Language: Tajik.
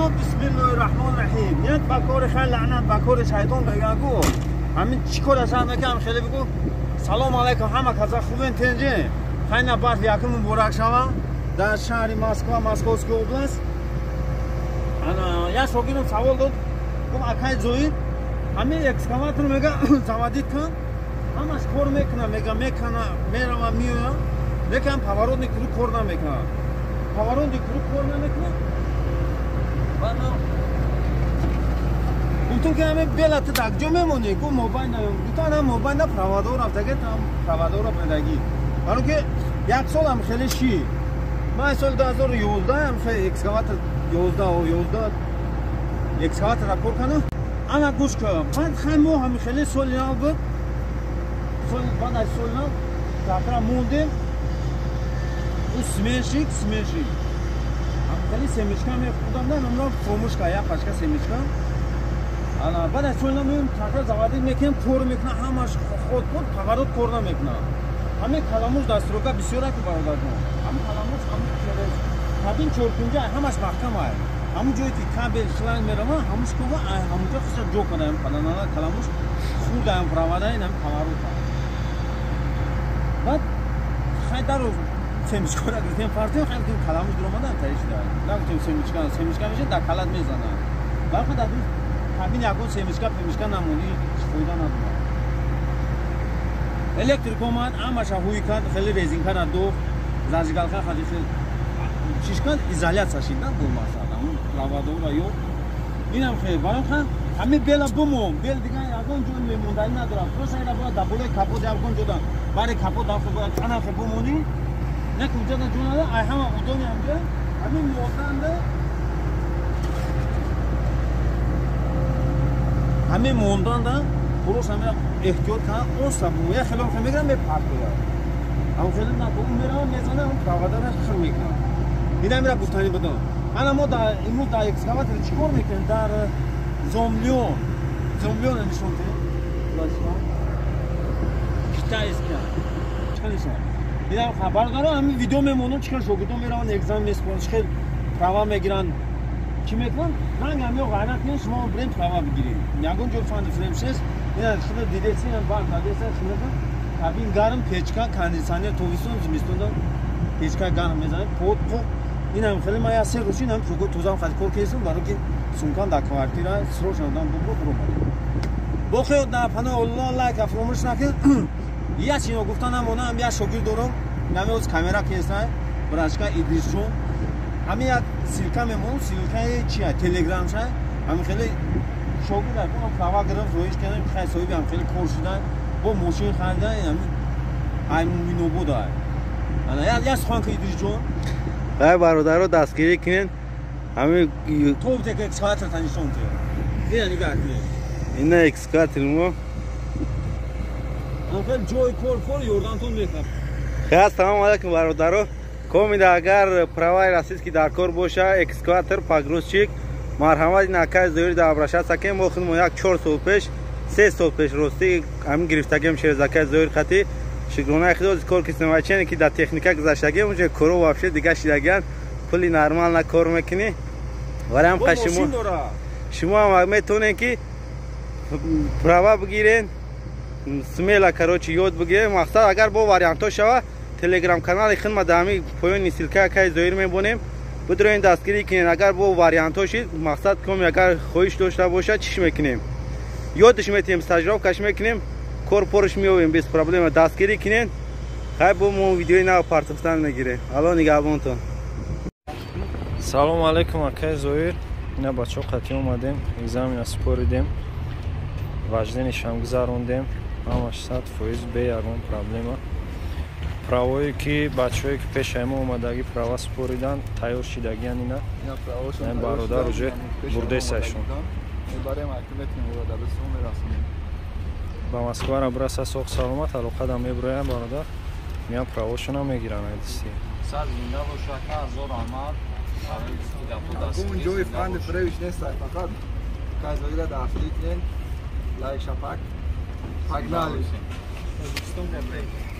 Ну бисмиллоҳи раҳмони раҳим. Ният ба кори хайр, лаънат ба кори шайтон мегӯянд ку. Ҳамин чӣ кор ҳасан мекунам хеле бигӯ. Салом алайкум ҳама каза хубен тенҷе. Хайна барф якум муборак шава дар шаҳри Москва, Московская область. Ана як шогирдам савол дод, гуфт акай Зоид, ҳамин экскаватор мега заводить кун, ҳамаш кор мекуна, мега мекана, мерава меоя, лекин поворотный круг кор намекуна. Поворотный круг кор намекуна. Гуфтум ки ҳамин бела ту дар куҷо мемонӣ? Гуфт мобайн. Гуфтам ана мобайна проводо рафтаги, там проводоро предагӣ. Баро ки як сол ҳам хеле ши. Ман соли 2011 ҳам хеле экскаватор 11 экскаватора кор кардам. Ана гӯш кун, баъд хай мо ҳамин хеле соли нав буд. Баъд аз соли нав трактора мондем. Ӯ сменщик. Хеле семечка мехӯрдам, намедонам фромӯш кард, як пачка семечка. Ана баъд аз соли нав меоем трактор заводить мекунем, кор мекунад, ҳамаш ход буд, поворот кор намекунад. Ҳамин каламуш дар стройка бисёр аки бародарҷон. Ҳамин каламуш ҳамин через кабин чоркунҷа ҳамаш маҳкам ай. Ҳамун ҷое ки кабел шланг мерава, ҳамуш кува ай ҳамунҷо хиса ҷо карда ҳам каламуш хурда ҳам провода ин ҳам поворот. Баъд хай даро семечкора гирифтем партем, хай гуфтем каламуш дуромада ҳам тари шуда. Нагуфтем семечка, семечка мешад дар калат мезанад. Баъд дар кабин ягон семечка пемечка намонд, ҳеҷ фоида надорад. Электрик омад, ҳамаша ҳуй кард, хеле резинкара духт, зажигалка хади хел чиш кард, изоляция шид на бо мақсад, ҳамун проводора ё инам хел барои хан ҳамин бела бимон, бел дигар ягон ҷой мемонданӣ надорад. Просто ина бояд дар болои капот ягон ҷода бари капот даф бояд канам хел бимонӣ, не ки уҷода ҷо надорад, ай ҳама удони ҳамҷа ҳамин монанда ҳамин монданда просто ҳамин эҳтиёт кунад, оста бимон. Як хеле мегирам мепартояд. Ҳамон хеле накун, меравам мезанам, ҳамон проводара хир мекунам. Ина мера гуфтанӣ будам. Ана мо дар имрӯз дар экскаватор чӣ кор мекунем? Дар Зомлион. Зомлион нишон диҳем. Китайский. Чӣ нишон? Ина хабар дорам, ҳамин видео мемонам, чӣ хел шогирдон мераванд экзамен месупоранд, чӣ хел права мегиранд. Чӣ мекунанд? Ранг ҳамиё ғайрат кунед, шумо бирем права бигиред. Ягон ҷо фанди фрем шест. Ина худо дидеси, ина барқ дадеса, худо кабин гарм, печка, кондитсионер тобистон, зимистонда печка гарм мезанад, под қоқ. Инам хеле ман як се рӯз инам туго тозам хати кор кардам, барои ки сумкам дар квартира срочно дам бубро буромадем. Бохе дар паноҳи Аллоҳ лайк фаромӯш накунед. Як чиз гуфта намонам, як шогирд дорам, намеоз камера кесай, брашка Идрисҷон. Ҳамин як ссылка мемонам, ссылкаи чия, Телеграм шай. Ҳамин хеле шогирд дар кунам права гирифт, роиш кардам, хай соҳиби ҳам хеле кор шудан, бо мошин харидан, ҳамин ай Муминобод ай. Ана як сухан ки Идрисҷон. Ай бародаро дастгирӣ кунед. Ҳамин топ тек экскаватор та нишон диҳед. Ина нигоҳ кунед. Ина экскаватор мо. Ҳам ҷои кор ёрдамтон мекунад. Хай, ассалому алайкум бародаро. Комида агар праваи российский дар кор боша, экскаватор, погрузчик, марҳамат ин акай Зоир да обращаться кунем. Мо худмон як 4 сол пеш, 3 сол пеш ростӣ ҳамин гирифтагем через акай Зоир хати. Шукронаи худо кор кисем вачене ки дар техника гузаштагем, унҷо коро вообще дига шидагиан, пули нормально кор мекунӣ. Вале ҳам қа шумо ҳам метавонед ки права бигирен, смело короче ёд бигирен. Мақсад агар бо вариантҳо шава, телеграм канали хидма дар ҳамин поёни ссылка акай Зоир мебонем, бидроен дастгирӣ кунед. Агар бо вариантҳо шид, мақсад коми агар хоҳиш дошта бошад, чиш мекунем, ёдш метиҳем, стажировкаш мекунем, кор порш меовем без проблема. Дастгирӣ кунед. Хай бо мо видеои нав партофтан мегирем. Алло нигаҳбонтон. Салому алайкум акай Зоир. Ина бачаҳо қатъӣ омадем, экзамена супоридем, вожденишам гузарондем, ҳамаш 100% бе ягон проблема. Правое ки бачаҳое ки пешаи мо омадагӣ права супориданд, тайёр шидагиян. Ина бародар уже бурдесайшон. Ба Москвара бираса соғ саломат, алоқадам мебироям бародар, меям правошонам мегиранд айдисти. Сад зинда боша, ака, ҳазор раҳмат. Ҷои фанди фревиш нест, фақат акай Зоира дастгирӣ кунед, лайк шапак. Погнали! Тоҷикистон ба пеш.